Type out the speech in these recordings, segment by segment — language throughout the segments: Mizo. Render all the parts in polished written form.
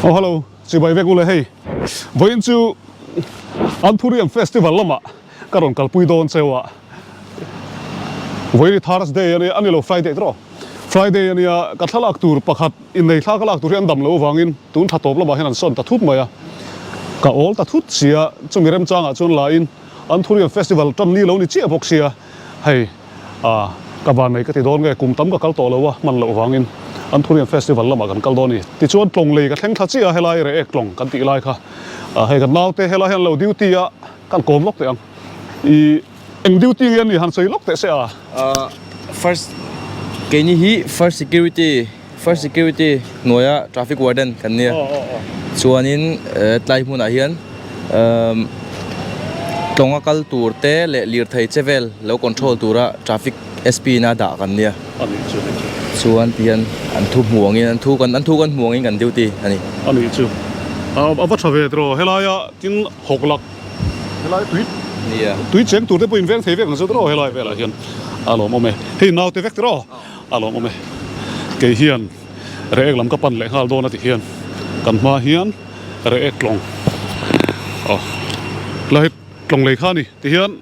Oh hello, chibai vek ule hei. Vawiin chu Anthurium Festival lamah ka rawn kalpui dawn cheu a. Vawiin hi Thursday a nia, a ni lo Friday tawh. Friday a nia, ka thlalak tur pakhat innei thla ka lak tur hi an dam loh avangin tun tha tawp lamah hian an sawn ta thut mai a. Ka awl ta thut sia, chumi remchangah chuan lain Anthurium Festival tan ni lo ni chiah bawk sia hei. A, ka van nei ka ti dawn nge, kum tam ka kal tawh lo a, hman loh vangin Anthurium Festival lamah kan kal dawn a ni. Tichuan tlawng lei ka thleng thla chiah a, helai reh ek tlawng kan tih lai kha, a hei kan naute helai hian lo duty a, kan kawm lawk teh ang. I eng duty nge a ni han sawi lawk teh se a? First, keini hi First Security First Security hnuaia Traffic Warden kan nia. Chuanin tlai hmunah hian tlawnga kal tur te leh lirthei che vel lo control tura Traffic SP ina dah kan nia. Chuan ti hian an thu hmu angin an thu kan an thu kan hmu angin kan duty a ni. A nih chu. A va tha ve tiraw helaia tin hawk lak helai tui tui cheng tur te pawh inveng thei vek ang chu tiraw helai velah hian a lawmawm e. Hei naute vek tiraw. A lawmawm e. Kei hian Reek lam ka pan leh nghal dawn a ti hian kan hma hian Reek tlawng aw la hei tlawng lei kha a ni ti hian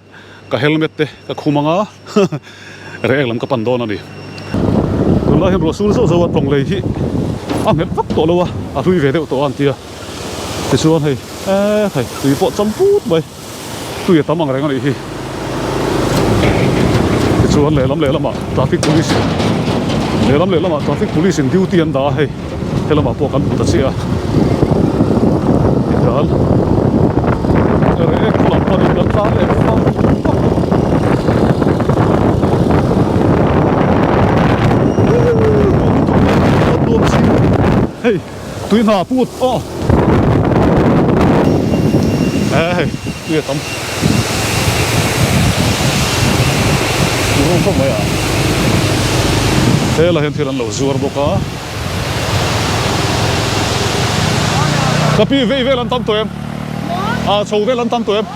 ka helmet te ka khum ang a Reek lam ka pan dawn a ni. Tunlai hian ruah sur zauh zauh a tlawng lei hi a nghet vak tawh lo a a hlui ve deuh tawh a an ti a tichuan hei eee hei tui pawh cham put mai. Tui a tam ang reng a nih hi. Tichuan lehlam lehlamah traffic police lehlam lehlamah traffic police in duty an dah a hei helamah pawh kan hmu ta chiah a. Tihian reh khaw lam panin kan tlan leh vang vang tawh a. Hei. Tui hna put aw e hei tui a tam nuam khawp mai a helai hian thil an lo zuar bawk a ka pi vei vel an tam tawh em a chho vel an tam tawh em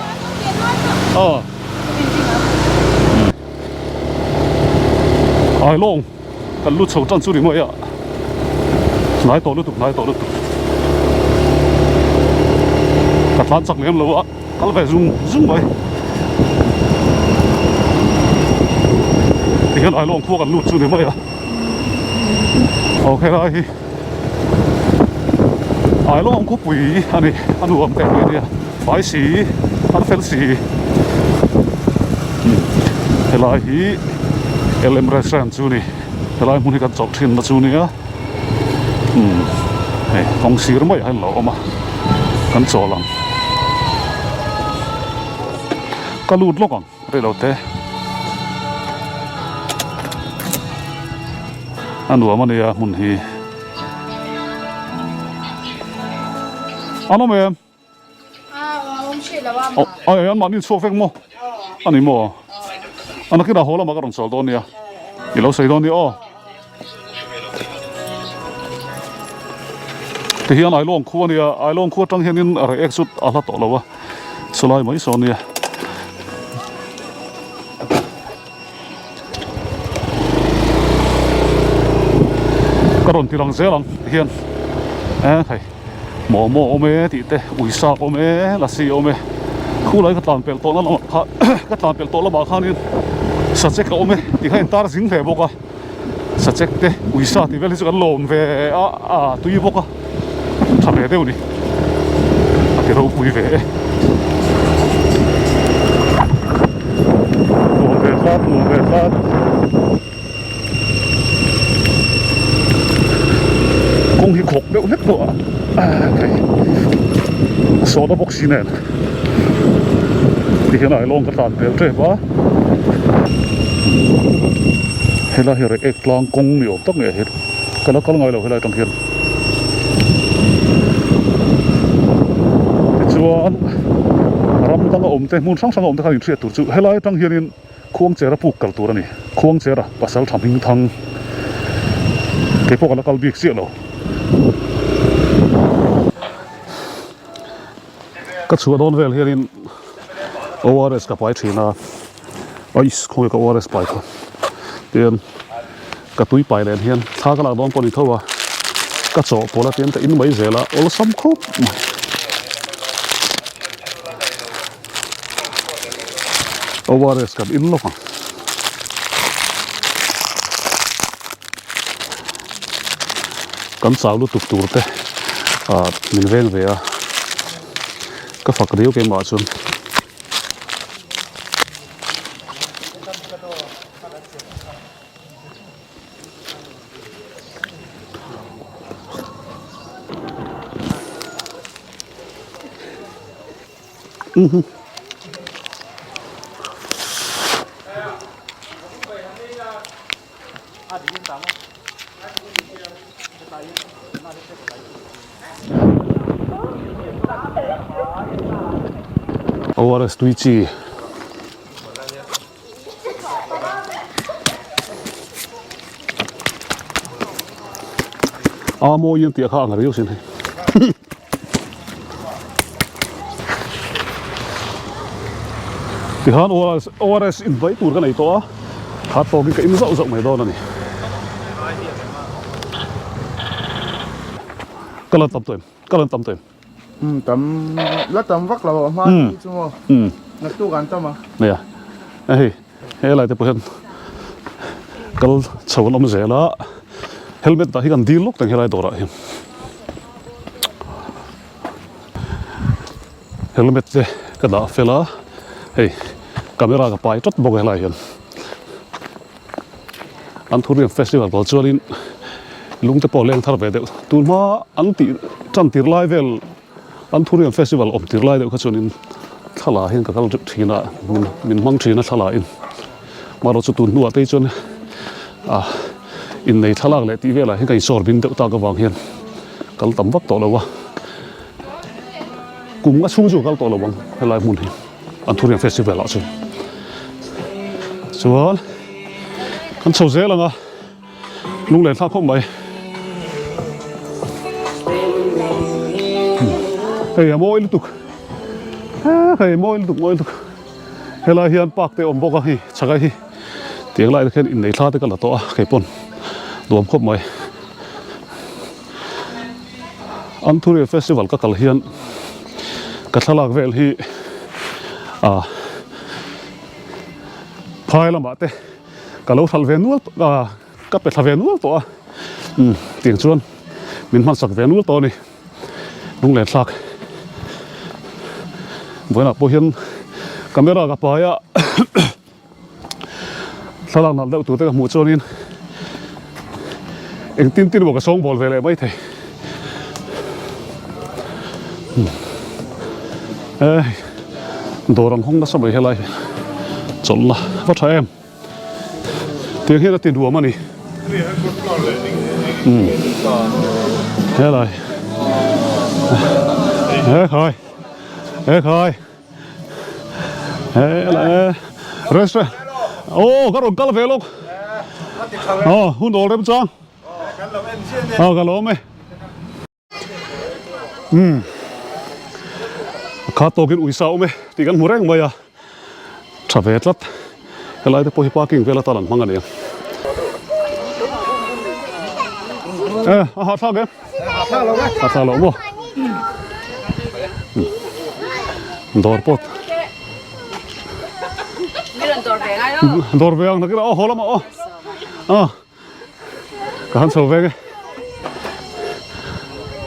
a ailawng. Kan lut chho tan chu ni mai a, hnai tawh lutuk hnai tawh lutuk. Ka tlan chak lem lo a, kal ve zung zung mai. Tihian Ailawng khua kan lut chu ni mai a. Aw helai hi Ailawng khawpui a ni, a nuam teh mai nia, fai si, an fel si. Helai hi LM restaurant chu ni helai hmun hi kan chawlh thin na chu nia umm hei kawng sir maiah hian a lo awm a kan chawl ang ka lut lawk ang rei lo te a nuam a nia hmun hi an awm em. Aw an mahni chhuak vek maw? A ni maw? A nakinah haw lamah ka rawn chawl dawn nia. I lo sawi dawn nia aw. Tihian Ailawng khua ania, Ailawng khua atang hianin reh ek chu a hla tawh lo a, chulai mai sawn nia. Ka rawn ti lang zel ang tihian e hei momo awm e tih te uisak awm e lasi awm e khulai ka tlan pelh tawhna lamah kha ka tlan pelh tawh lamah khanin sachek a awm e tih kha intar zing hle bawk a sachek te uisa tih vel hi chu kan lawm ve a a tui bawk a tha ve deuh a ni a ti ropui ve e. Nuam ve tlat nuam ve tlat kawng hi khawk deuh hlek tawh a hei sawta bawk si nen tihian ailawng ka tlan pel tep a helai hi reh ek tlang kawng ni awm tak nge hi ka la kal ngai lo helai atang hian tichuan ram danga awm te hmun hrang hranga awm te khan inhriat tur chu helai atang hianin Khuangchera puk kal tur a ni. Khuangchera pasal tha hming thang kei pawh ka la kal bik chiah lo. Ka chhuah dawn vel hianin ORS ka pai thin a, ais khawnge ka ORS pai kha tian ka tui pai len hian thla ka lak dawn pawh a ni tho a. Ka chawhpawlh a tian ka in mai zel a, awlsam khawp mai. ORS kan in lawk ang. Kan chau lutuk tur te ah min veng ve a, ka fak riau keimah chuan. ORS tui chi. A mawi an tih kha ang riau sin hei. Tihan ORS ORS in vai tur ka nei tawh a, kha tawkin ka in zauh zauh mai dawn a ni. Ka lan tam tawh em? Ka lan tam tawh em? Um tam la tam vak lo a hma hi chu maw naktuk an tam a. Nia hei helai te pawh hian kal chho an awm zel a helmet dah hi kan dil lawk teng helai dawrah hian helmet te ka dah fel a hei camera ka pai tlat bawk a helai hian. An Thurian Festival kal chuanin lung te pawh a leng thar ve deuh. Tun hma an tih tan tir lai vel an Thurian Festival awm tir lai deuh kha chuanin thla hian ka kal reuh thin a, min hmang thin a thla in. Marawh chu tun hnuah te hi chuan ah innei thlalak leh tih velah hian ka insawr bin deuh tak avang hian kal tam vak tawh lo a. Kum nga chhung chu ka kal tawh lo ang helai hmun hi. An Thurian Festival ah chuan chuan kan chho zel ang a lunglen thlak khawp mai hei a mawi lutuk hei mawi lutuk mawi lutuk helai hian park te a awm bawk a hei chhakai hi tiang lai te khian innei thla te ka la tawh a keipawn nuam khawp mai an Thurian Festival ka kal hian ka thlalak vel hi ah phai lamah te ka lo hralh ve nual ah ka pe thla ve nual tawh a umm tiang chuan min hmansak ve nual tawh a ni lunglen thlak vawiinah pawh hian camera ka pai a Thlalak nalh deuh tur te ka hmuh chuanin engtin tin emaw ka sawngbawl ve leh mai thei. Ei dawr an hawng nasa mai helai hi chawlhna va tha em tiang hian a ti nuam a ni. Helai he khai he khai. Restaurant aw ka rawn kal ve lawk aw hun awl rem chuang aw ka lawm e umm a khat tawkin uisa awm e tih kan hmu reng mai a tha ve tlat helai te pawh hi parking vel atan an hmang a ni ang e a hahthlak em. A tla lo maw? Dawr pawt. Dawr ve ang nakin aw haw lamah aw. A ka han chho veng e.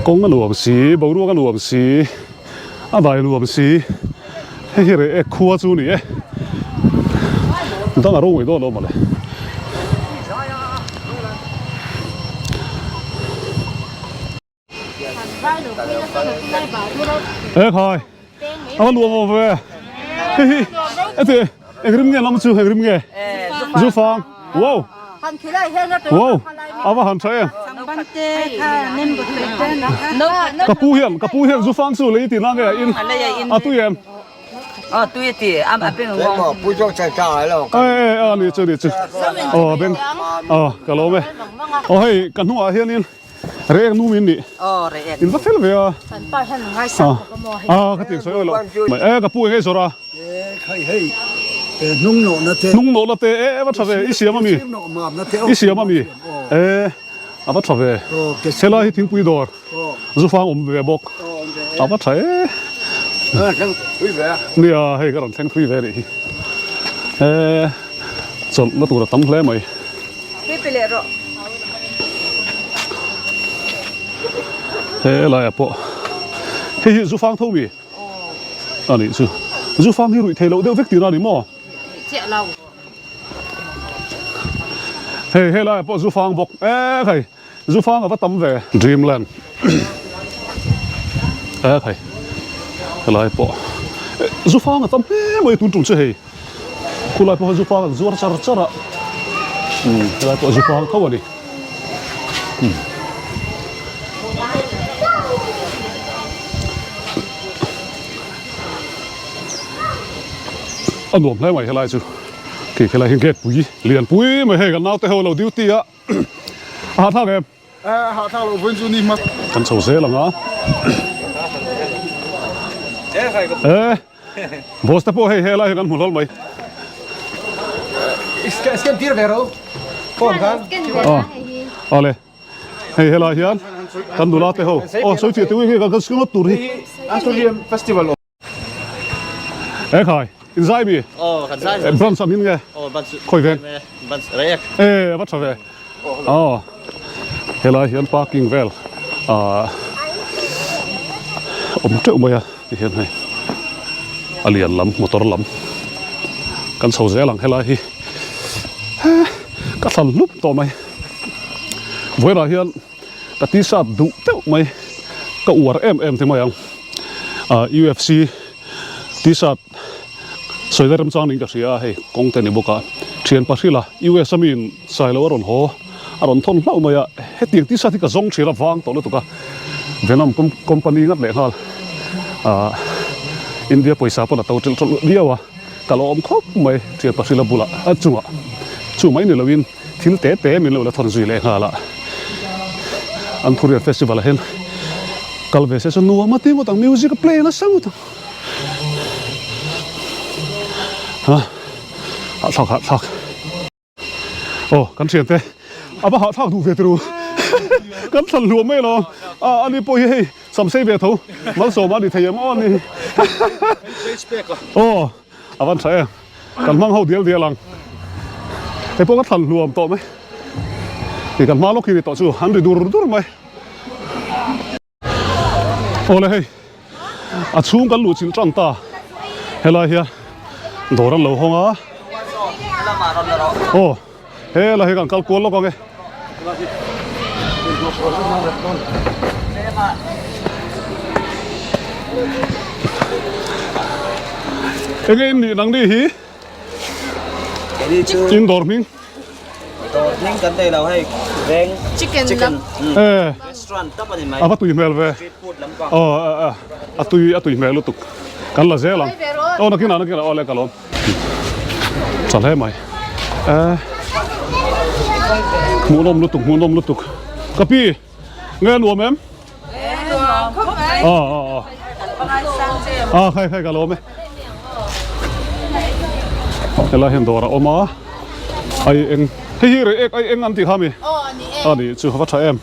Kawng a nuam si, boruak a nuam si, a dai a nuam si. Hei hi reh ek khua chu ni e. Dang a ro ngei dawn lo mawle. E khai a va nuam awm ve hei hi eti engrim nge lam chu engrim nge zufang wow wow a va han tha em ka pu hian ka pu hian zufang chu lei tih na nge a in a tui em Ờ tui ti am a beng ngong. Pu zawk chai cha ai lo. E e a ni chu ni chu. Aw beng. Aw ka lawm e. Aw hei ka hnungah hianin rek nu min nih. Aw rek. In va fel ve a. Kan pa hian ngai sak bawk a maw hei. A ka tih sawi awi lo. E ka pu eng ei zawrh a. E khai hei hnung nawh na te. Hnung nawh na te e va tha ve i siam a mi. I siam a mi. E. A va tha ve. Helai hi thingpui dawr zufang awm ve bawk. A va tha e. Nia hei ka rawn thleng thui ve anih hi. E chawlhna tur a tam hle mai. Tui pe leh rawh. Helaiah pawh hei hi zufang tho mi anih chu. Zufang hi ruih theih loh deuh vek tihna a ni maw? Chiah lo. Hei helaiah pawh zufang bawk e khai zufang a va tam ve. Dreamland e khai helai pawh zufang a tam hle mai tun tum chu hei khulai pawh zufang an zuar char char a umm helai pawh zufang tho a ni umm. A nuam hle mai helai chu khi helai hi gate pui lian pui mai hei kan naute ho lo duty a a hahthlak em? A hahthlak loh vawiin chu ni hma. Kan chho zel ang a e boss te pawh hei helai hi kan hmu hlawl mai. Scan tir ve ro phone khan. Awle. Hei helai hian kan nula te ho aw sawi chiah teuh nge kan ngawt tur hi. Anthurium festival awm. E khai in zai mi? Aw kan zai. Branch ang in nge? Aw branch. Khawi veng? Branch Reiek. E a va tha ve. Aw helai hian parking vel ah awm teuh mai a ti hian hei a lian lam motor lam kan chho zel ang helai hi ka thlan hlup tawh mai. Vawiinah hian ka t-shirt duh deuh mai ka uar em em te mai ang ah UFC t-shirt sawi na remchang niin ka hria a hei kawng te ni bawk a thian pahrila US a miin sailo a rawn haw a rawn thawn hlauh mai a hetiang t-shirt hi ka zawng thin a vang tawh lutuk a Venom company ngat leh nghal ah India pawisa pawn a to ṭelh ṭawlh viau a ka lo awm khawp mai thian pahrila bulah a chungah chu mai ni loin. Thil te te min lo la thawn zui leh nghal a, Anthurian Festival ah hian kal ve se chuan nuam a ti ngawt ang, music a play nasa ngawt ang. Ha, hahthlak hahthlak. Aw, kan thian te, a va hahthlak duh ve turu. Kan thlan hluah mai alawm, a ani pawh hi hei samsei ve tho, malsawm a ni thei em aw ani. Aw. A van tha em, kan hmang ho dial dial ang. Hei pawh ka thlan hluam tawh mai. Ti kan hma lawk hi ni tawh chu an ri dur dur mai. Awle hei, a chhung kan luh chilh tan ta. Helai hian dawr an lo hawng a. Aw, helai hi kan kal kual lawk ang e. Enge in nih nang ni hi? In dawr hming? Dawr hming kan nei lo hei veng chicken chicken eh restaurant tap ani mai a va tui hmel ve street food lampang aw a tui a tui hmel lutuk kan la zel ang aw nakinah nakinah aw le ka lawm Tha hle mai eh hmuhnawm lutuk hmuhnawm lutuk ka pi nge nuam em a a a a khai khai ka lawm e helai hian dawr a awm a ai eng hei hi rei ek ai eng an tih kha mi a ni chu va tha em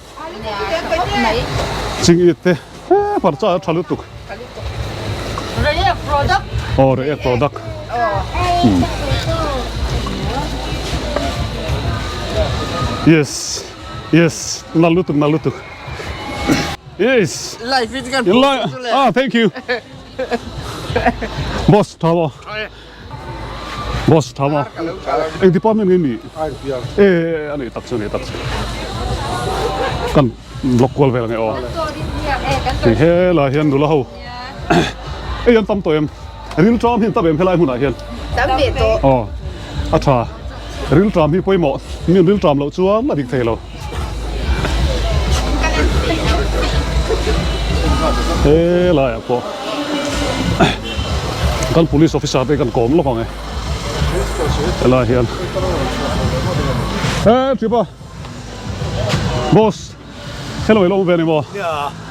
ching it te he hmarcha a tha lutuk Reiek product aw reiek product yes yes nal lutuk nal lutuk yes life is kan ah thank you boss tha maw boss tha maw eng department nge ni e a nih tak chu a nih tak chu kan block kual vel ange aw ti helai hian nula ho ei an tam tawh em ril tram hi an tam em helai hmunah hian tam ve tawh aw a tha ril tram hi pawimawh mi an ril tram loh chuan a dik thei lo helaiah pawh kan police officer te kan kawm lawk ang e helai hian he thipa Boss, hello ilo awm ve ni maw?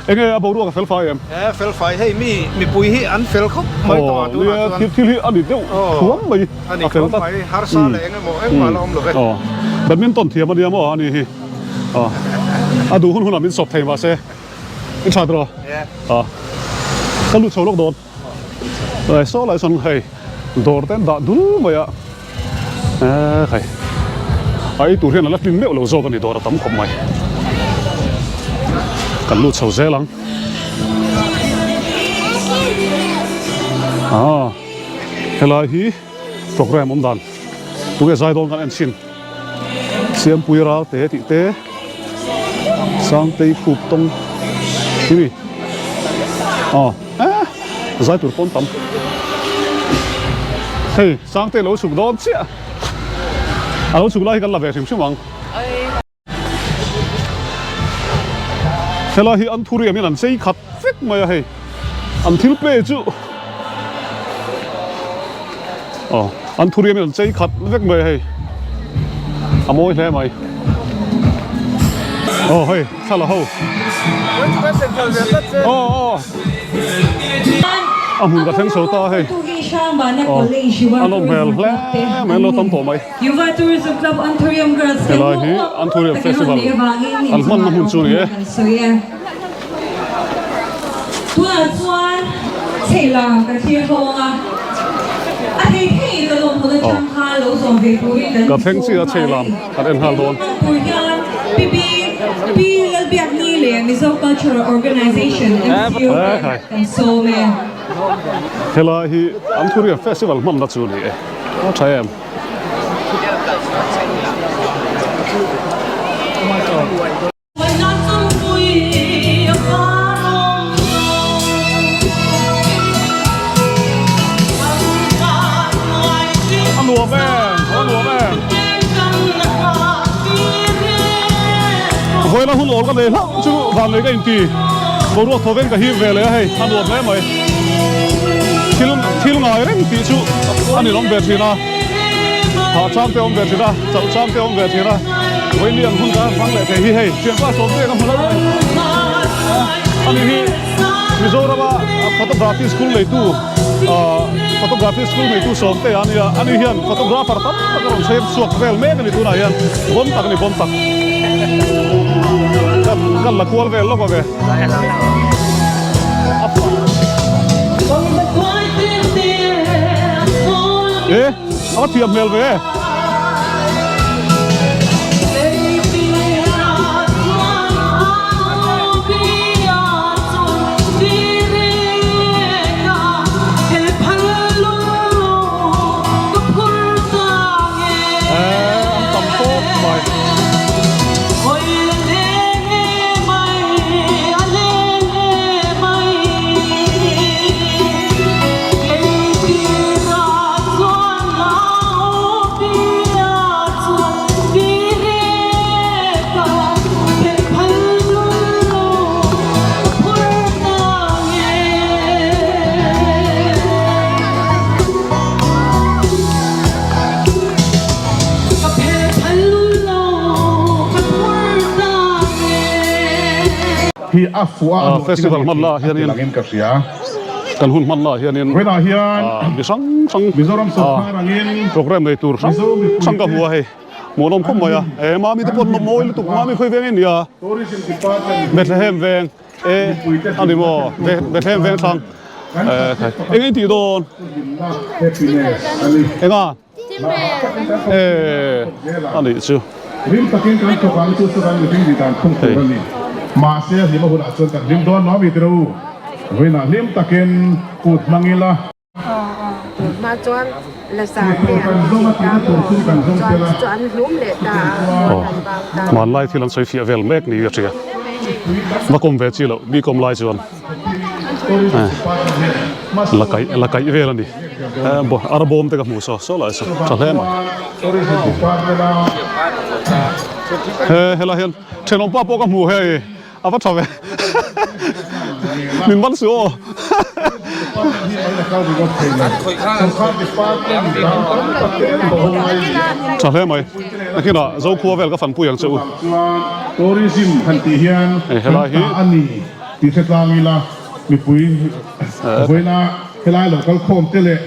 Enge a boruak a fel fai em? E fel fai, hei mi mipui hi an fel khawp mai tawh a tunah chuan. Nia, thil hi a ni deuh thuam mai. A ni thuam mai, harsa leh eng emaw engmah la awm lo ve. Badminton thiam a nia maw a ni hi. A duh hun hunah min sawp thei mahse i that rawh. A ka lut chho lawk dawn. Saw lai sawn hei dawr te an dah dul mai a. Hei a ei tur hian a la hlim meuh lo zawk a ni dawr a tam khawp mai. Kan lut chho zel ang. Ah helai hi program awm dan tunge zai dawn kan en chhin. Siampui ral te tih te Sangtei khup tawng hi mi aw eh zai tur pawn tam hei Sangtei lo chhuk dawn chiah a lo chhuk lai hi kan la ve hrim hrim ang helai hi an thuriam in an chei khat vek mai a hei an thil play chu Aw an thuriam in an chei khat vek mai a hei a mawi hle mai aw hei thla la ho aw aw a hmun ka thleng chho ta hei aw a nawm hmel hle mai an lo tam tawh mai helai hi Anthurium festival an hmanna hmun chu a ni e. Tunah chuan chheihla kan thlir hlawng a, a thei thei ka lawm hawn atang khan lo zawm ve turin kan Ka thleng chiah a chheihlam kan en nghal dawn. Tur hian PB Pi Lalbiakni leh Mizo Cultural Organization, MCO, te kan sawm e. Helai hi Anthurium Festival hmanna chu a ni e, a tha em? A nuam em a nuam em vawiina hun awl ka nei hlauh chu vanlei ka inti boruak thaw ven ka hip ve leh a hei a nuam hle mai thil thil ngai reng tih chu a ninawm ve thin a hah chang te awm ve thin a chauh chang te awm ve thin a. Vawiin an hun ka han hmang leh thei hi hei thianpa sawmte ka hmu lo mai ani hi Mizorama photography school neitu photography school neitu sawmte a nia ani hian photographer tam tak a rawn chhem chhuak vel mek a ni tunah hian bon tak a ni bon tak kan la kual vel lawk ang e. E a va thiam hmel ve e. Hi a fuh a a nuah Festival hman lah hianin langin ka hria. Kan hun hman lah hianin Vawiinah hian mi hrang hrang Mizoram sawrkar angin program nei tur hrang Mizo mipuite hrang ka hmu a hei hmuhnawm khawp mai a e mami te pawh an awm mawi lutuk mami khawi veng ania Tourism Department Bethlehem veng e mipuite a ni maw Bethlehem veng thlang eng eng tih dawn hlimna happiness a ni. Enga E a nih chu. Rim takin kan thawk ang chu chu kan mihring tih dan phung tur a ni. Mahse a hlim a hunah chuan kan hlim dawn lo a mi tiro. Vawiinah hlim takin kut hmang ila. Hma chuan Lazar te an ti ta maw chuan chu an hlum leh ta a an vang ta. Hmanlai thil an sawi fiah vel mek ni ka hria. Va kawm ve chi loh mi kawm lai chuan. La kaih la kaih vel a ni arbawm te ka hmu saw saw lai saw tha hle mai he helai hian thenawm pa pawh ka hmu hei a va tha ve min ban suh aw tha hle mai nakinah zokhua vel ka fanpui ang che u tourism han tih hian helai hi Tih hre tlang ila mipui vawiina helai lo kal khawm te leh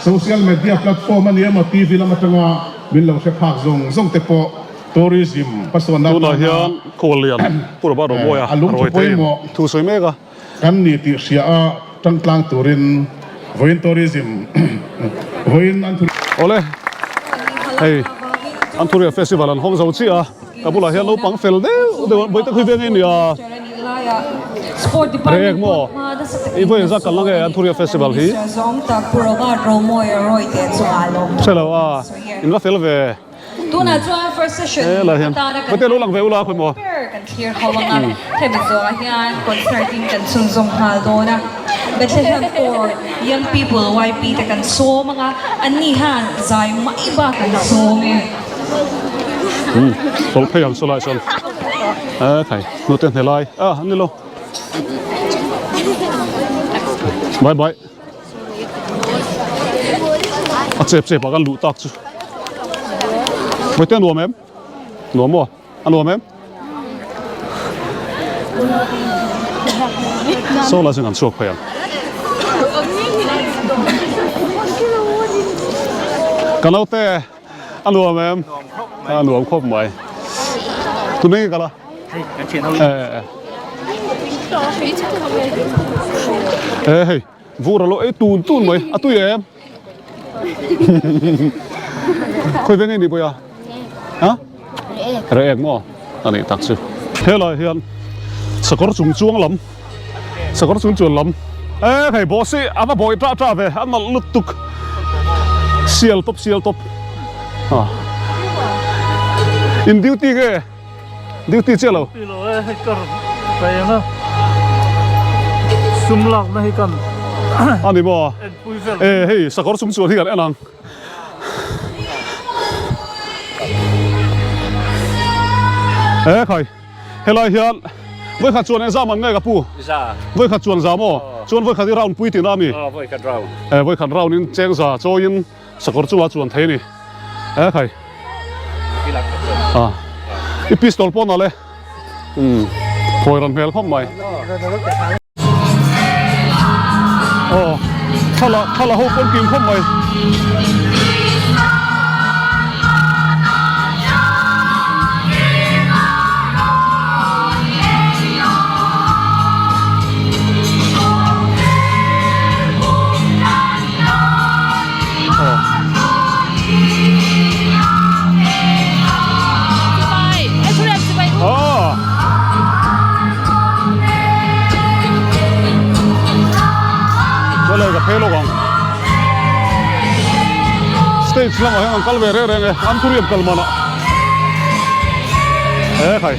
social media platform a ni emaw TV lam atanga min lo hre phak zawng zawng te pawh. Tourism hmasawnna Tunah hian Khuallian Pu Robert Romawia a lungthu rawi theiin pawimawh thu sawi mek a. Kan ni tih hria a tangtlang turin vawiin tourism vawiin an thu. Awle, hei Anthurium Festival an hawng zo chiah a, ka bulah hian naupang fel deuh deuh an vawi tak hi veng a nia. Reng maw? I vawi engzat kal na nge Anthurium Festival hi? Hre lo a, in va fel ve. Tunah chuan first session Helai hian atana kan Vate lo lang ve ula khawi maw? ber kan thlir ho anga hemi zawhah hian concert in kan chhunzawm nghal dawn a. Bethlehem Corps Young People YP te kan sawm anga anni hian zai mai bak an sawm e. Umm tawlh phei ang saw lai sawn e khai hnute hne lai a ni lo bye bye. A chep chep ah kan luh tak chu. Vawite a nuam em? Nuam maw? A nuam em? Saw lai chuan kan chhuak phei ang. Ka naute a nuam em? A nuam khawp mai. Tunge ka kal a? E hei vur alo ei tun tun mai a tui em khawi veng nge ni pawh a ha reh ek maw a nih tak chu helai hian sakawr chung chuang lam sakawr chung chuan lam e hei boss hi a va bawi tah tah ve a nalh lutuk sial tawp sial tawp a in duty nge. Duty chiah lo. Duty lo e, hei ka rawn peng a. Sum lakna hi kan A ni maw? Enpui vel. E hei sakawr chung chuan hi kan en ang. E khai helai hian vawikhat chuan exam an ngai ka pu. Za. Vawikhat chuan za maw? Chuan vawikhat hi round pui tihna a mi? Aw vawikhat round. E vawikhat round in cheng za chawiin Sakawr chungah chuan thei a ni. E khai. A. I pistol pawh nalh e. Umm. Phawi rawn hmel khawp mai. Aw. Thla thla ho pawn kim khawp mai. Stage lamah hian an kal ve reng reng e, an thuriam kal manah e khai.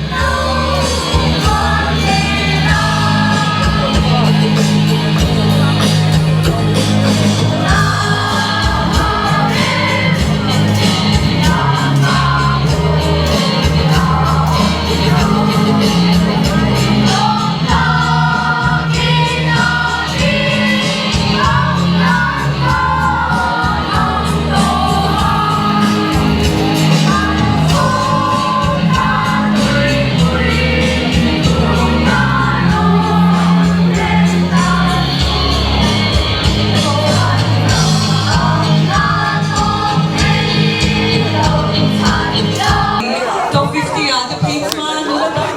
Top 50 ah te phei chuan nula tam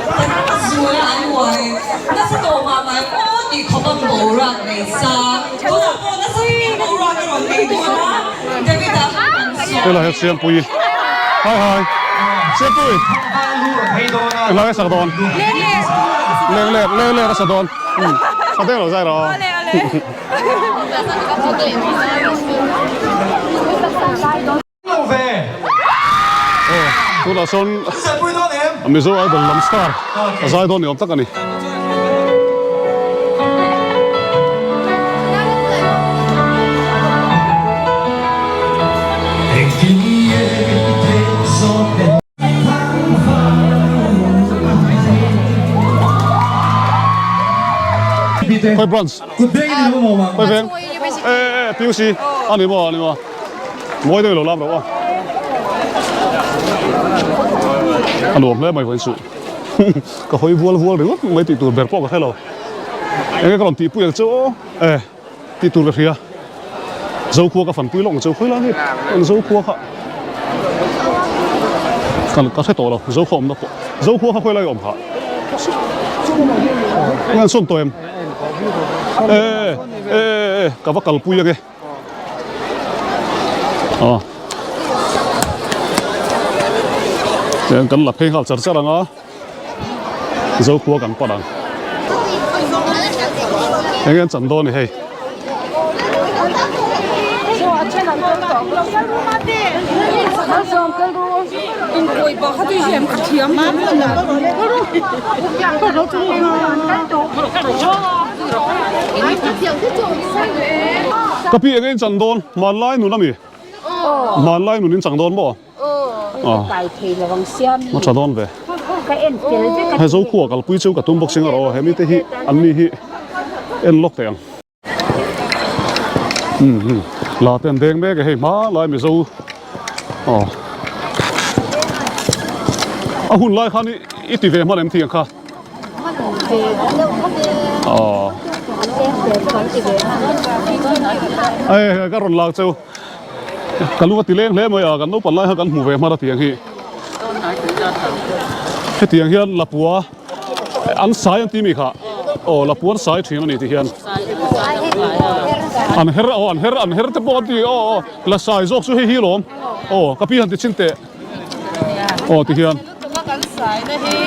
tak zula an uai nasa tawh mah mai aw tih khawp a boruak nei sa tunah pawh nasa takin boruak a rawn nei dawn a David a an sawi. Helai hi Siampui Hi hi Siampui Engla nge sak dawn Leng leng leng leng a sa dawn Sa deng lo zai rawh Aw tunah sawn Mizo Idol lam star a zai dawn ni awm tak a ni. Khawi branch? Khawi veng? E e PUC a ni maw a ni maw mawi deuh i lo lam reuh a a nuam hle mai vawiin chu ka hawi vual vual ringawt mai tih tur ber pawh ka hre lo enge ka rawn tihpui ang chu aw e tih tur ka hria Zokhua ka fanpui lawk ang chu khawi lai nge Zokhua kha. Ka ka hre tawh lo Zokhua awmna pawh Zokhua kha khawi lai awm kha Nge an sawn tawh em? E e e ka va kalpui ange Aw Tiang kan la phei nghal char char ang a Zokhua kan pan ang. Enge an chan dawn ni hei. Ka pi enge in chan dawn hmanlai nun ami hmanlai nun in chang dawn maw. A tha dawn ve. Hei Zokhua kalpui chu ka tum bawk sin erawh he mite hi an ni hi en lawk teh ang. La te an deng mek e hei hma lai Mizo aw a hun lai khan i ti ve hman em tih ang kha. Aw hei ka rawn lak cheu. Ka lung a ti leng hle mai a, kan naupang lai kha kan hmu ve hman a tiang hi. Hetiang hian Lapua an sai an ti mi kha. Aw Lapua an sai thin a ni ti hian. An her aw an her an her te pawh an ti aw aw la sai zawk chu hei hi lawm. Aw ka pi han ti chhin teh. Aw ti hian.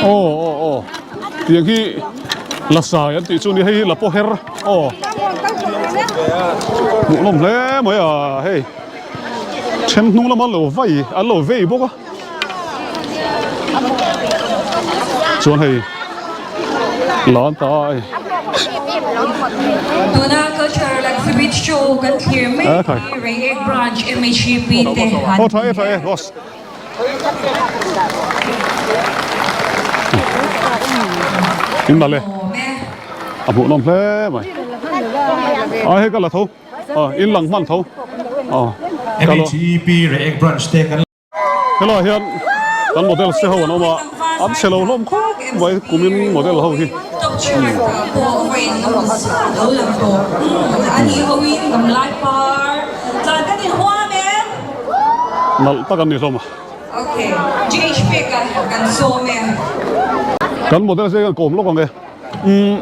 Aw aw aw tiang hi la sai an tih chu ni hei hi la pawh her aw hmuh nawm hle mai a hei then hnung lama lo vai an lo vei bawk a chuan hei la an ta a hei. Tuna cultural exhibit show kan thlir mek hi Reiek Branch MHEP te han. Aw tha e tha e boss. In nalh e a hmuh nawm hle mai a hei ka la tho a in lang hman tho a MHEP Reiek Branch te kan helaiah hian kan model te ho an awm a an chhe lo hlawm khawp mai kumin model ho hi. Nalh tak an ni hlawm a. Kan model zeng an kawm lawk ang e. Umm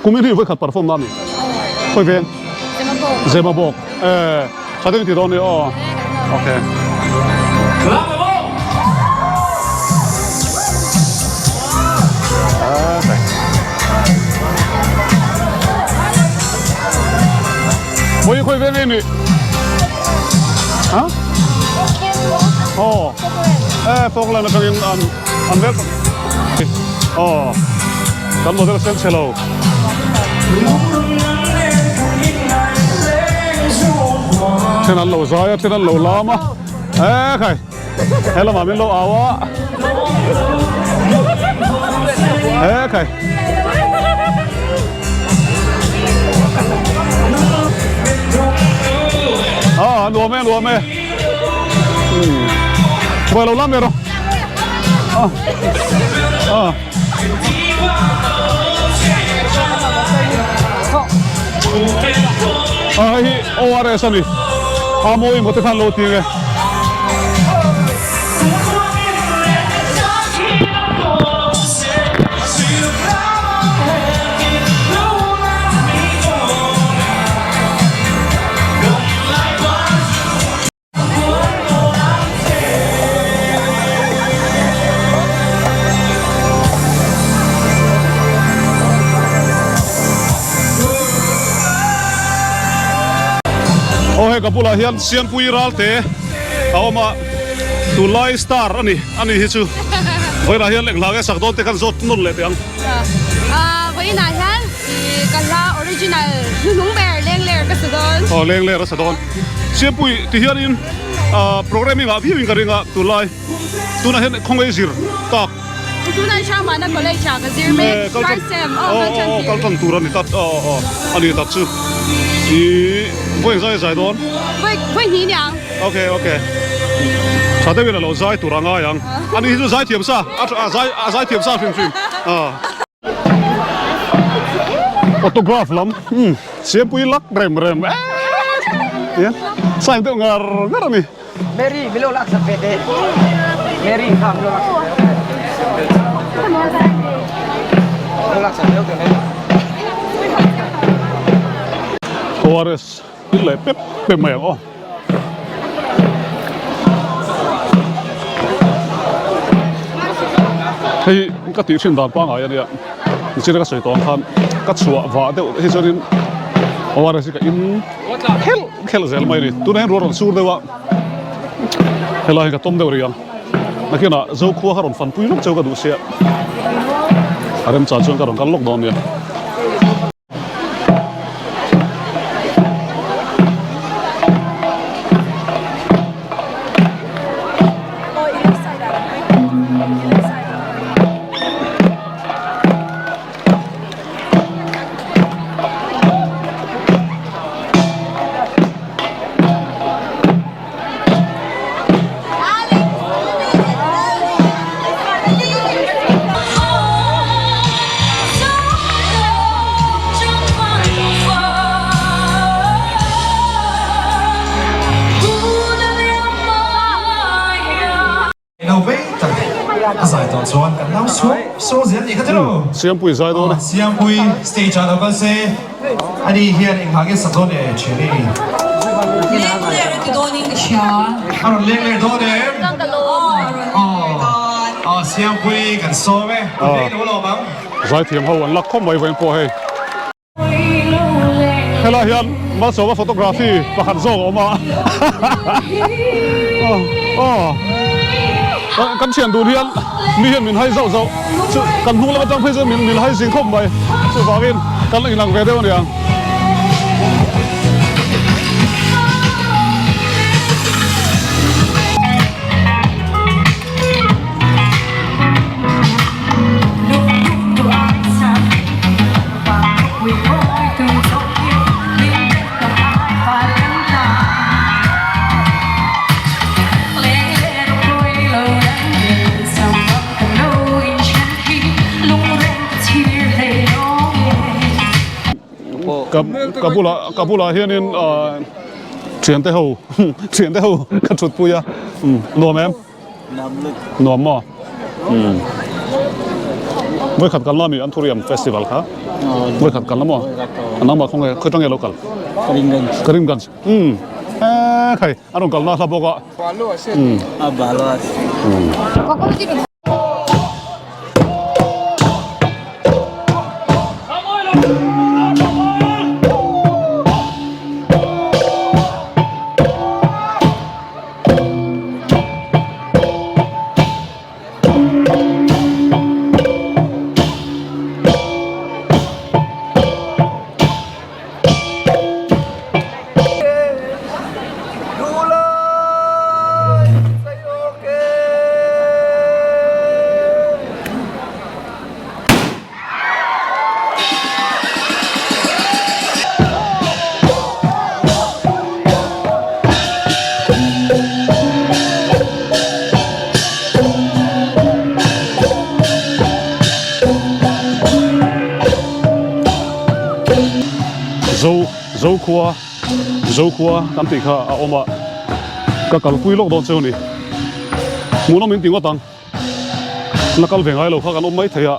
kumin hi vawikhat perform na a ni. Khawi veng? Zemabawk. Eh tha deuhin ti dawn nia aw. Okay. Vawi khawi veng ei ni? Ha? Aw. Eh Falkland atangin an an vel Aw. Kan model sen chhe lo. Then an lo zai a, then an lo lam a. Eh khai. He lamah min lo au a. Eh khai. Ah, nuam e, nuam e. Hmm. Voi lo lam ve rawh. Ah. Ah. Ah, hei hi ORS a ni. A mawi maw te khan lo ti nge. Aw hei ka bulah hian Siampui Ralte a awm a, tunlai star a ni a ni hi chu vawiinah hian eng hla nge sak dawn te khan zawt nawn leh teh ang. Vawiinah hian ka hla original hnuhnung ber Lengler ka sa dawn. Aw Lengler a sa dawn. Siampui ti hianin programming ah viau in ka ring a tunlai. Tunah hian khawngaih zir tak. Tunah Shamana College ah ka zir mek. First sem. Aw kal tan tur a ni tak aw a ni tak chu. I vawi zai zai dawn. Vawi vawi hnih niang. Okay okay. Tha deuhin a lo zai tur a ngai ang. Ani hi chu zai thiam sa a zai a zai thiam sa hrim hrim. Autograph lam Siampui lak rem rem eee sign deuh ngar ngar a ni. Mary milo lak sak ve teh. ORS in leh pep pep mai ang aw. Hei ka tih thin dan pangai ania nichina ka sawi tawh ang khan ka chhuah vah deuh hi chuanin ORS hi ka in khelh khelh zel mai a ni tunah hian ruah rawn sur deuh a helai hi ka tawm deuh rih ang nakinah Zokhua kha rawn fanpui lawk cheu ka duh sia a remchang chuan ka rawn kal lawk dawn nia. Lo vei tak a zai tawh chuan kan nau suau suau zel nih kha tiraw? Siampui zai dawn e. Siampui stage ah lo kal se ani hian engvang nge sak dawn e thiani? Leng ler a ti dawn in ka hria. A rawn leng ler dawn em? Aw Siampui kan sawm e. Leng lo lawm ang. Zaithiam ho an lak khawp mai vawiin pawh hei. Helai hian Malsawma photography pakhat zawk a awm a aw kan thian dun hian mi hian min hai zauh zauh chu kan hnung lam atang phei chuan min hai zing khawp mai chuvangin kan inang ve deuh a niang. Ka bulah ka bulah hianin ahh thiante ho thiante ho ka thutpui a nuam em. Nuam maw? Umm. Vawikhat kalna mi Anthurium Festival kha? Vawikhat kalna maw? Nangmah khaw nge khawi tang nge lo kal? Karimganj. Karimganj. Umm. Eee khai a rawn kalna hla bawk a. Umm. A balo a. Umm. Zo Zokhua Zokhua kan tih kha a awm a ka kalpui lawk dawn cheu a ni hmuhnawm in ti ngawt ang. La kal ve ngai lo kha kan awm mai thei a,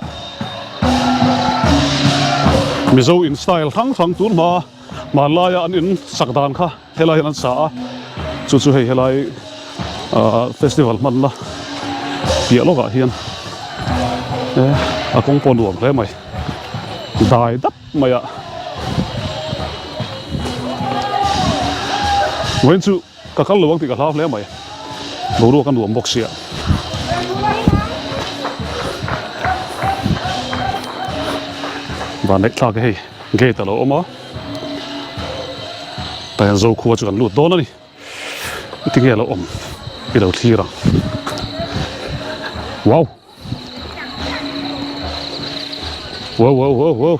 Mizo in style hrang hrang tun hma hmanlaia an in sak dan kha helai hian an sa a, chu chu hei helai ah festival hmanna piah lawkah hian a kawng pawh nuam hle mai dai dap mai a vawiin chu. Ka kal lo ang tih ka hlau hle mai. Boruak a nuam bawk sia. Van neih thlak e hei gate a lo awm a. Tah hian Zokhua chu kan lut dawn a ni. Tinge a lo awm i lo thlir ang. Wow! Wow wow wow wow.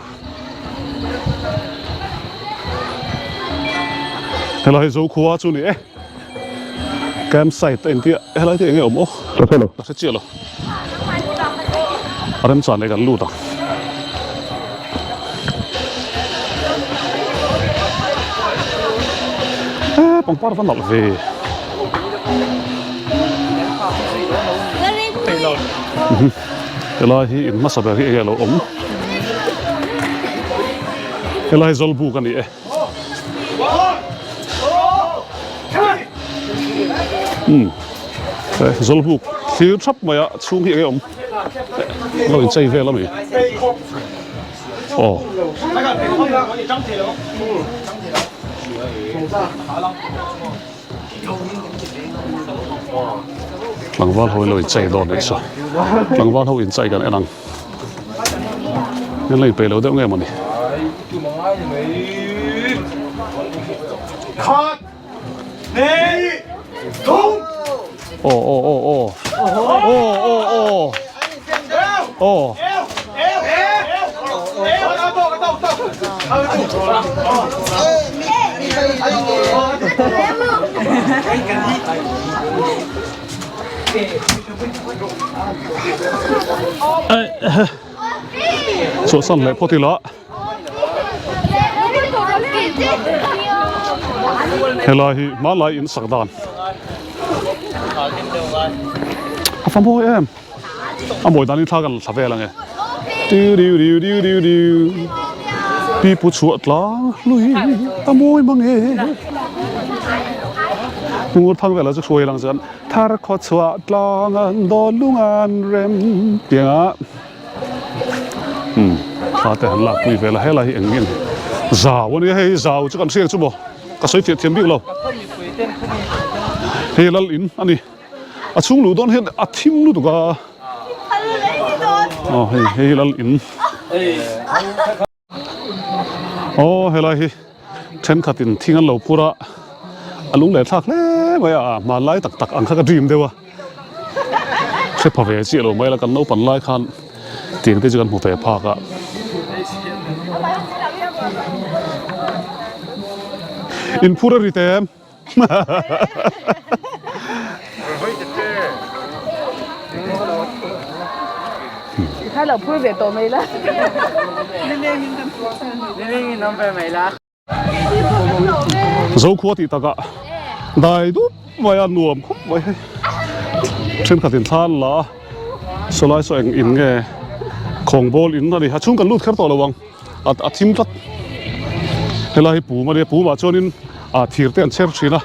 Helai Zokhua chu ni e. Campsite a intia helai te enge awm aw. Ka hre lo. Ka hre chiah lo. A remchan leh kan lut ang. E pangpar va nalh ve. Helai hi in hmasa ber hi enge alo awm. Helai hi Zawlbuk a ni e. Umm Zawlbuk thlir thap mai a chhung hi enge awm lo inchei vel a mi aw. Tlangval ho in lo inchei dawn anih chu tlangval ho inchei kan en ang an la inpeih lo deuh nge mawni. Aw aw aw aw aw aw aw aw. Chhuahsan leh phawt ila. Helai hi hmanlai in sak dan a fa mawi em a mawi danin thla kan thla vel ange tiu riu riu riu riu riu pipu chhuah tlang hlui a mawi mang e ngur thang velah chu hruai lang chuan thar khaw chhuah tlang an dawn lung an rem tianga. Umm thla te han lak pui vel a helai hi eng nge ni zau a nia hei hi zau chu kan hriat chu maw ka sawi fiah thiam bik lo hei lal in a ni a chhung luh dawn hian a thim lutuk a aw hei hei hi lal in. Aw helai hi thenkhatin thing an lo phur a, a lung leh thlak hle mai a, hmanlai tak tak ang kha ka dream deuh a, hre pha ve chiah lo mai la kan naupan lai khan tiang te chu kan hmu ve phak a. Inphur a ri te em? Kha lo phur ve tawh mai la. Nilengin awm ve mai la. Zokhua tih takah dai dup mai a nuam khawp mai hei. Thenkhatin thla an la a, sawlai saw eng in nge khawngbâwl in a ni. A chhung kan lut kher tawh lo ang. A thim tlat helai hi pum a nia pum ah chuanin ah thir te an chher thin a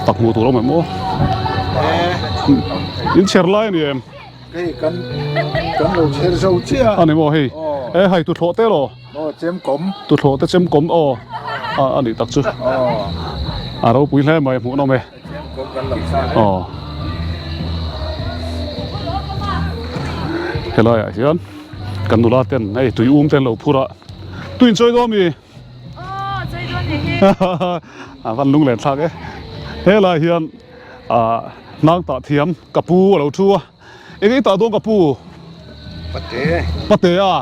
tak hmuh tur a awm em aw in chher lai a ni em hei kan kan lo chher zo chiah a ni maw hei e hai tuthlawh te elaw aw chem kawm tuthlawh te chem kawm aw a nih tak chu a ropui hle mai hmuh nawm e aw helai ah hian kan nula ten hei tui um te an lo phur a tui in chawi dawn mi a van lung len thlak e helai hian ah hnang tah thiam ka pu a lo thu a eng ei tah dawn ka pu pate pate a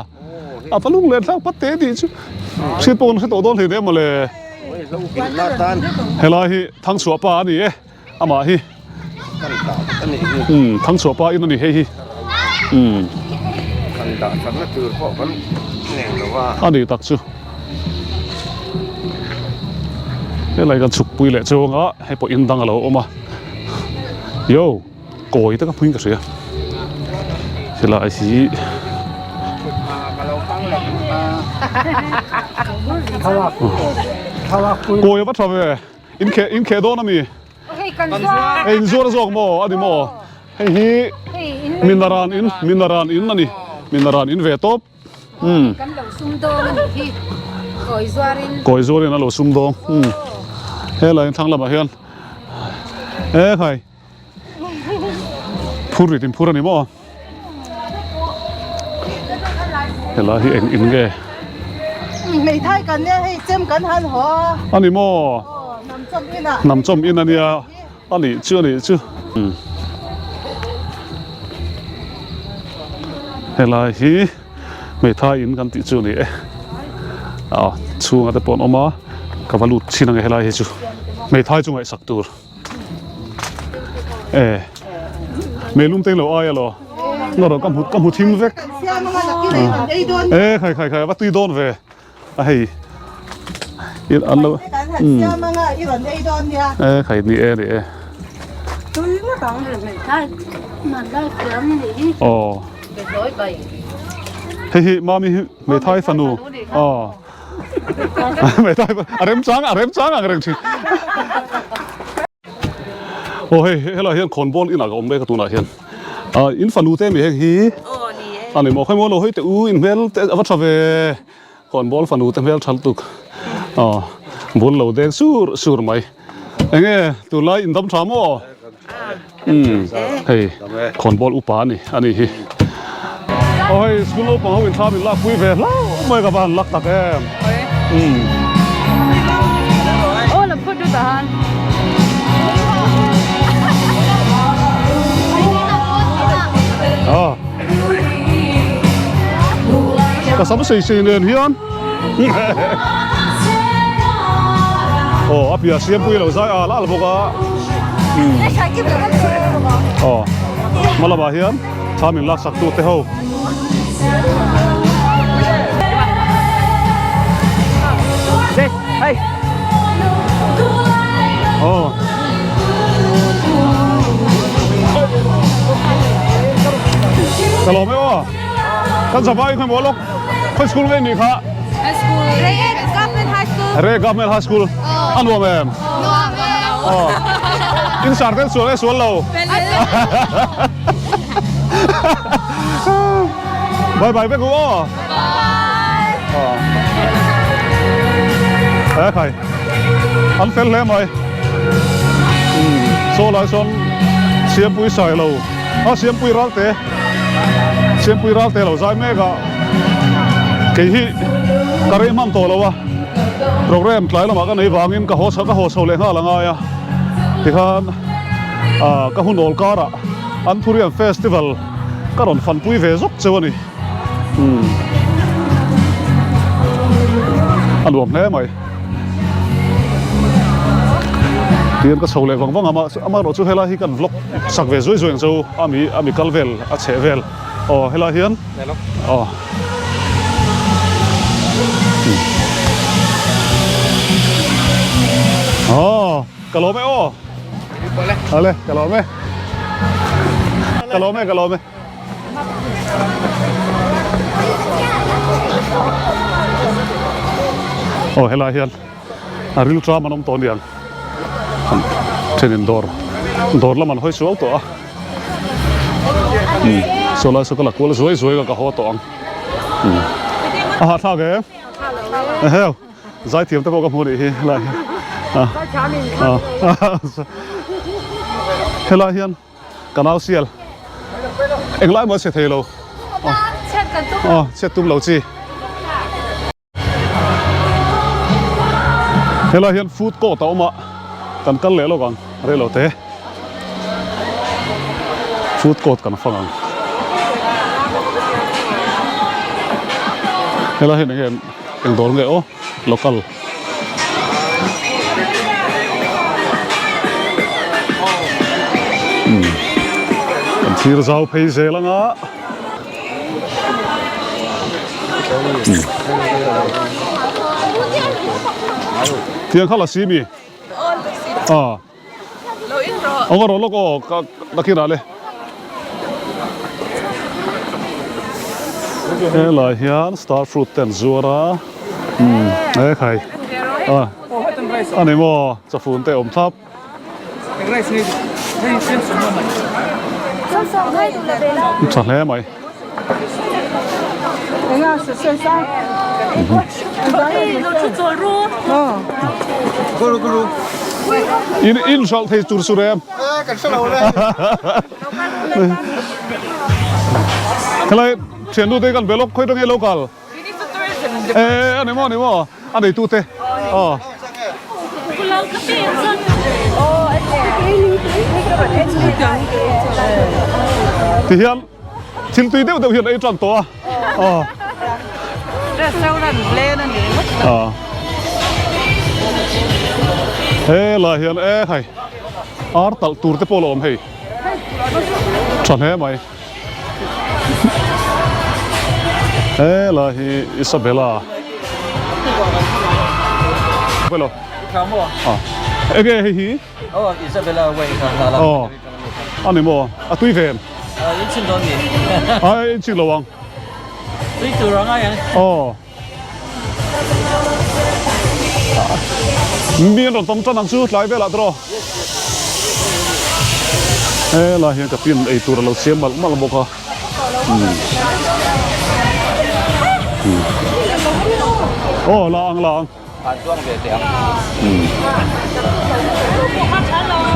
a va lung len thlak pate tih chu hriat pawh kan hre tawh dawn hle em mawle helai hi thangchhuah pa a ni e amah hi umm thangchhuah pa in a ni hei hi umm a ni tak chu helai kan chhuk pui leh chuang a hei pawh in dang a lo awm a yo. Kawi taka hmuin ka hria helai hi kawi a va tha ve inkheh inkheh dawn ami hei inzuar zawk maw ani maw hei hi minaran in minaran in ani minaran in ve tawp umm kawi zuarin a lo sum dawng umm helai thlang lamah hian e khai. Phur rit in phur a ni maw? Helai hi eng in nge? Hmeithai kan nia hei chem kan han haw a. A ni maw? Hnam chawm in ah. Hnam chawm in a nia. A nih chu a nih chu. Helai hi hmeithai in kan tih chu a ni e. A chhunga te pawh an awm a, ka va lut chhin ang e helai hi chu. Hmeithai chu ngaihsak tur. E meilum te lo ai alo nga rawh ka hmu ka hmu thim vek e khai khai khai a va tui dawn ve a hei in an lo e khai ni e ni e. ngawt ang. Aw. Hei hi mami hi hmeithai fanu. Aw. Hmeithai a remchang a remchang ang reng thin. Aw hei helai hian khawnbawl inah ka awm mek a tunah hian. Ah in fanu te mi heng hi. Ani maw khawimaw lo hawi teh u in hmel te a va tha ve. Khawnbawl fanu te hmel tha lutuk. Aw bul lo deng sur sur mai. Enge tunlai in dam tha maw? Umm hei khawnbawl upa a ni a nih hi. Aw hei school naupang ho in thlam in lak pui ve hlauh mai ka va han lak tak em. Umm. Aw la phut lut ah han. Aw. Ka sam sei sei nen hian. Aw a piah siampui lo zai al al bawk a aw hma lamah hian thlam in laksak tu te ho aw ka lawm e aw kan zavai khawi maw lawk. Khawi school nge ni kha? High school. Reiek Government High School. Reiek Government High School. A nuam em? Nuam em. Aw. In sar ten sual e sual lo. Bye bye vek u aw. Bye. Aw. E khai. An fel hle mai. Saw lai sawn Siampui sai lo. A Siampui ral te. Siampui ral te lo zai mek a, kei hi ka rei hman tawh lo a, program tlai lamah ka nei vangin ka haw ka haw chho leh nghal a ngai a, tikhan ah ka hun awl karah Anthurium Festival ka rawn fanpui ve zawk cheu a ni, umm a nuam hle mai. Tihian ka chho leh vang vang a amaherawh chu helai hi kan vlog sak ve zuai zuai ang chu a mi a mi kal vel a chheh vel aw helai hian aw aw ka lawm e aw ale ka lawm e ka lawm e ka lawm e. Aw helai hian a ril tram an awm tawh aniang thenin dawr dawr lam an hawi sual tawh a umm saw lai saw ka la kual zuai zuai ka ka haw tawh ang umm a hahthlak e eheu zaithiam te pawh ka hmu anih hi helai hian a helai hian. Ka nau sial englai maw a chhe thei lo aw chhiat tum lo chi helai hian food court a awm a kan kal leh lawk ang rei lo te food court kan fang ang helai hian enge eng dawr nge aw local. Kan thlir zau phei zel anga tiang kha la si mi a awm rawh lawk aw ka nakinah le helai hian star fruit te an zuar a umm e khai a ani maw chafun te awm thlap tha hle mai. In in hralh thei tur chu rem. Helai thiannu te kan belok khawi tang e local. E ani maw ani maw a neitu te. Aw. Tihian Thil tui deuh deuh hian ei tan tawh a. Aw. Restaurant len a ni ringawt. Aw. Helai hian e hei ar talh tur te pawh la awm hei. Tha hle mai. Helai hi Isabella. Hello. Aw. Enge hei hi? Aw Isabella wine kha. Aw. A ni maw? A tui ve em? In chhin dawn mi. Ai in chhin lo ang. Tui tur a ngai ang. Aw. Mi an rawn tam tan ang chu tlai velah tawh. Helai hian ka pin ei tur a lo siam malh malh bawk a. Aw la ang la ang. An chuang ve teh ang.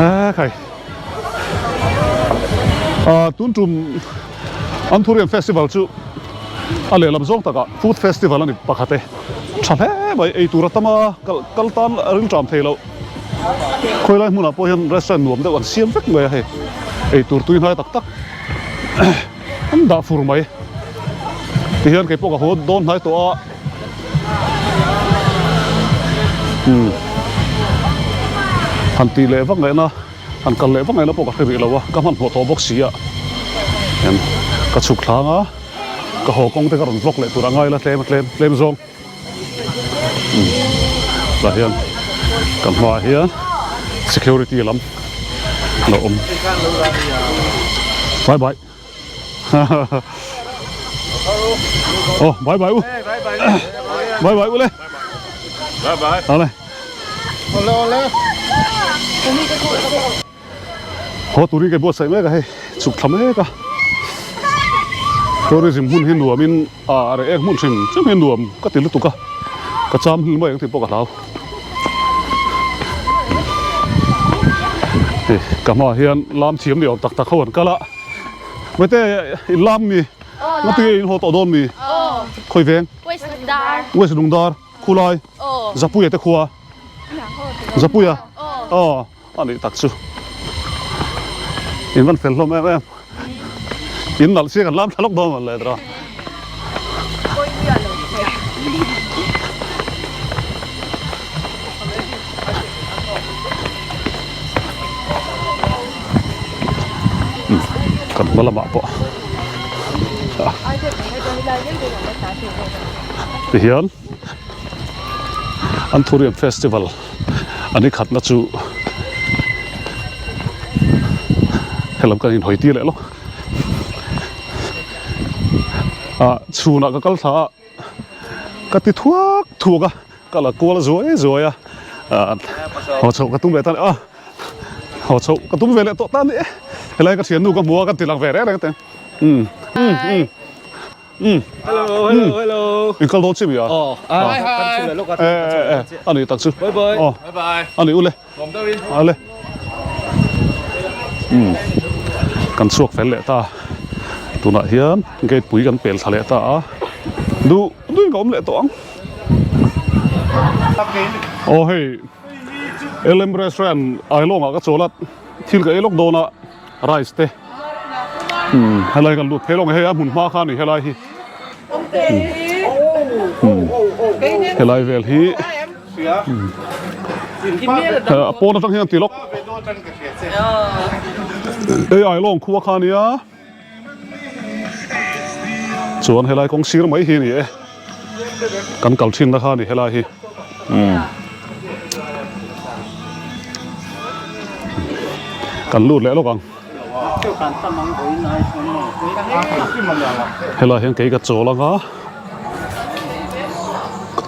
A khai. A tun tum Anthurium Festival chu a lehlam zawng takah Food Festival a ni pakhat e. Tha hle mai ei tur a tam a, kal kal tan a rilṭam thei loh. Khawilai hmunah pawh hian restaurant nuam deuh an siam vek mai a hei. Ei tur tui hnai tak tak an dah fur mai. Tihian kei pawh ka haw dawn hnai tawh a. Umm han tih leh vak ngaihna han kal leh vak ngaihna pawh ka hre rih lo a ka hmanhmawh tawh bawk si a em ka chhuk thlang a ka haw kawng te ka rawn vlog leh tur a ngai la tlem a tlem tlem zawng umm tah hian kan hmaah hian security lam a lo awm bye bye. Oh, bye bye u. Bye bye u le. Bye bye. Ale. Ole ole. Ho turin ke buatsaih mek a hei chhuk thla mek a. Tourism hmun hi nuamin a reh ek hmun hrim hrim hi nuam ka ti lutuk a. Ka cham hlil mai ang tih pawh ka hlau. Hei ka hmaah hian lam thiam ni awm tak tak ho an kal a. Mate in lam mi nga tui in haw tawh dawn mi khawi veng West Lungdar khulai Zapuia te khua Zapuia aw a nih tak chu in van fel hlawm em em in nalh sia kan lam thla lawk dawn mawn le tawh Kan hma lamah pawh tihian Anthurium Festival a ni khatna chu helam kan inhawi tir leh lawk ah chhunah ka kal thla a ka ti thuak thuak a ka la kual zuai zuai a ah haw chhoh ka tum ve ta a. Haw chhoh ka tum ve leh tawh ta ni e. Helai ka thiannu ka hmu a ka ti lang ve reng reng te. Umm umm umm umm. Hello hello hello. In kal dawn chi mi a? Aw a hi hi. E e e a ni tak chu. Bye bye. Aw bye bye. A ni ule. Lawm deuh in. Ale. Umm kan chhuak fel leh ta. Tunah hian gate pui kan pel thla leh ta a. Duh duhin ka awm leh tawh ang. Aw hei. LM restaurant Ailawng ah ka chawl a thil ka ei lawk dawn a rice te umm helai kan lut phei lawk ang hei a hmun hma kha a ni helai hi umm helai vel hi umm a pawn atang hian an ti lawk hei Ailawng khua kha a nia. Chuan helai kawng sir mai hi a ni e kan kal thin na kha a ni helai hi umm kan lut leh lawk ang helai hian kei ka chawl ang a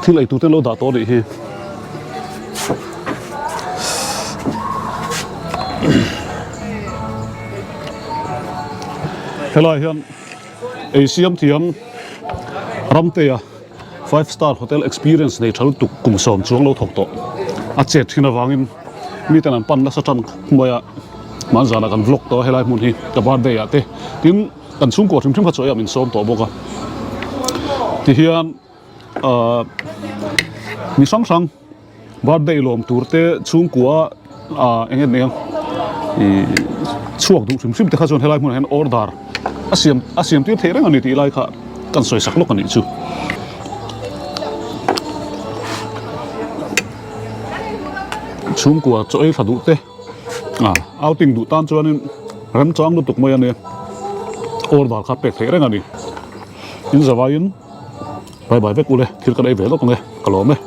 thil ei tur te an lo dah tawh a nih hi. Helai hian ei siam thiam Ramtea five star hotel experience nei tha lutuk kum sawm chuang lo thawk tawh a chet thin avangin miten an pan nasa tan khawp mai a hmanzanah kan vlog tawh a helai hmun hi ka birthday ah te tin kan chhungkua hrim hrim kha chaw ei ah min sawm tawh bawk a tihian ahh mi hrang hrang birthday lawm tur te chhungkua ah eng nge nia ih chhuak duh hrim hrim te kha chuan helai hmunah hian order a siam a siam tir theih reng a ni tih lai kha kan sawi sak lawk a nih chu. Chhungkua chaw ei thla duh te ah outing duh tan chuanin remchang lutuk mai a nia order kha pek theih reng a ni in zavaiin. Bye bye vek ule thil kan ei ve lawk ang e ka lawm e.